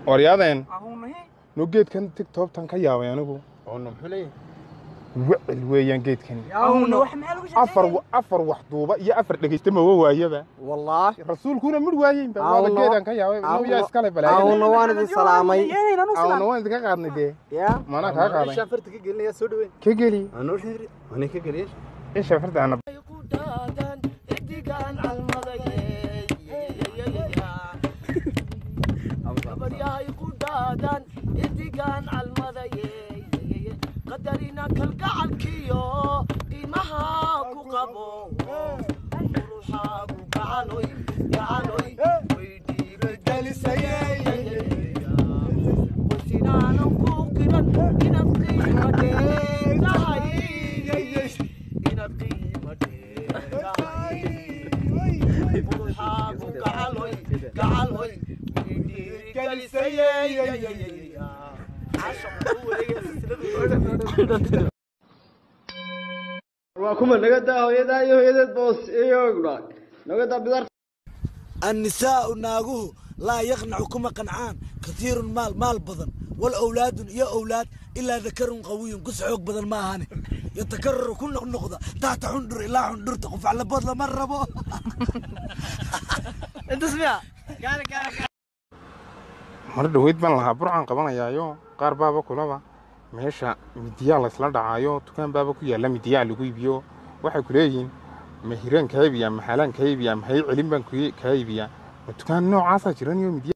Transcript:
Waryaadeen no geedkan TikToktan ka yaabay anigu. Oo muxuu leeyahay? Wecel weeyaan geedkan. Ahuna wax maxaa lagu sheegay? Afar wax duuba iyo afar dhegeysta ma waayaba. Wallaahi rasuulkuna mid waayeynba waaba Awno. Geedaan ka yaabay no yaa iskale balaayo. Awna waan idin salaamay. Awna waan idinka qaadnay dee. Ya maanaa kaa qaaday. Isha farta ka gelinaya soo dhaweyn. Ka geli. Anoo sheeri ani ka geliya. Isha farta ana. Gabaryahay ku dhaadan idigaan calmadaye qadarina kalgacalkiyo qiimaha ku qabo quruxaagu gacaloy gacaloy way dhiirigelisaye qosinaanan ku qiran inaad qiimo dheertahay inaad qiimo dheertahay quruxaagu gacaloy gacaloy way dhiirigelisaye. Waa kuma naga daa hooyadaa iyo hooyadeed boos iyo naga daa bidaar. النساء naaguhu laa yaqnacu kuma qancaan kaiirun maal maal badan wal awlaadun iyo awlaad ilaa dakarun qawiyun kus xoog badan ma ahane yatakararu ku noqnoqda taxta xundhur ilaa xundhurta qufaclabood lama rabo. Inta smiya. Mar dhaweyd baan lahaa burcaan qabanayaayo qaar baaba kulaba meesha midiyaa laysla dhacaayo dukaan baaba ku yaalla midiyaa lagu iibiyo waxay ku leeyihiin ma hiraan kaa iibiyaa ma xaalaan kaa iibiyaa ma hay celin baan kaa iibiyaa ma dukaan noocaasaa jiran iyo midiya.